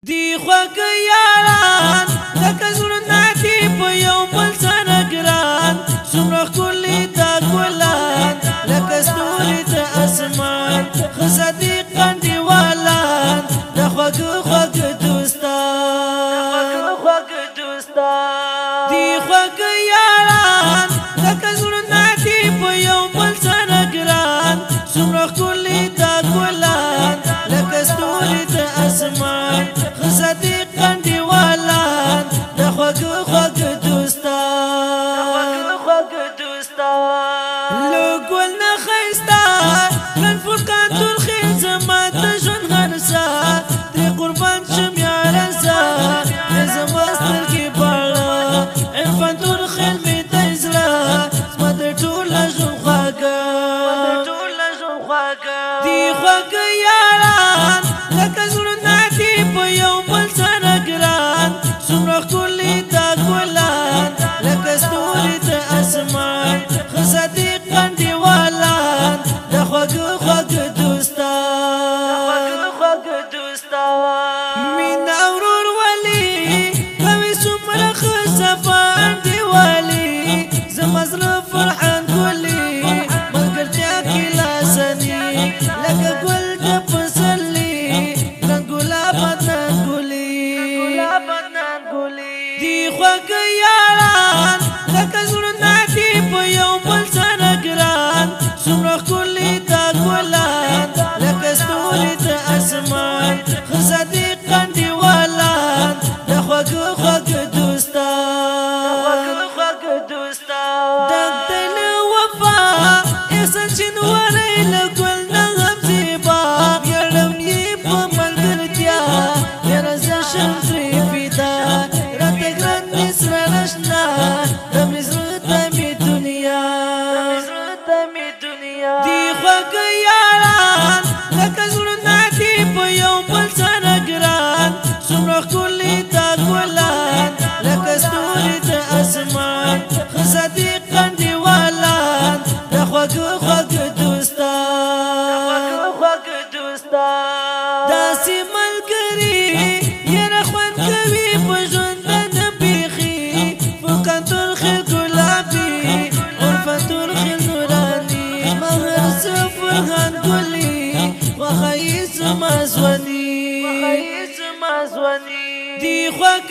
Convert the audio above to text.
دی خوږ یاران لکه زړونه دي په یو بل سره ګران، څومره ښکلي دا ګلان لکه ستوري د اسمان، ښه صدیقان دیوالان د خوږ خوږ دوستان، دی خوږ یاران لکه زړونه دي په یو بل سره ګران، څومره ښکلي دا ګلان لکه ستوري د اسمان، ښه صدیقان دیوالان د خوږ خوږ دوستان. له ګل نه ښایسته ګل فرقان ترخیل زما د ژوند هرڅه، ترې قربان شم یاره زه، زما سترګې باړه عرفان ترخیل مې دی زړه، زما د ټوله ژوند خواږه دی. خوږ یاران لکه زړونه دي په یو بل سره ګران، څومره ښکلي دا ګلان لکه ستوري د اسمان، ښه صدیقان دیوالان د خوږ خوږ دوستان. مینه ورورولي کوي څومره ښه صفا انډیوالي، زما زړه فرحان ګلي ملګرتیا کې لاسني، لکه ګل د پسرلي ګران ګلاب عدنان ګلي. دی خوږ یاران لکه زړونه دي په یو بل سره ګران، څومره ښکلي دا ګلان لکه ستوري د اسمان، ښه صدیقان دیوالان د خوږ خوږ دوستان. ډک دی له وفا احسان شینواری له ګل نه هم زیبا، ویاړم یې په ملګرتیا یاره زه شم ترې فدا، راته ګران مې سره راشنه د مې زړه ته مې دنیا. دی خوږ یاران لکه زړونه دي په یو بل سره ګران، څومره ښکلي دا ګلان لکه ستوري د اسمان، ښه صدیقان دیوالان د خوږ خوږ دوستان. داسې ملګري یاره خوند کوي په ژوند نه بیخي، فرقان ترخیل ګلابي عرفان ترخیل نوراني، مهر څه فرهان ګلي خوښه یې زما ځواني. دی خوږ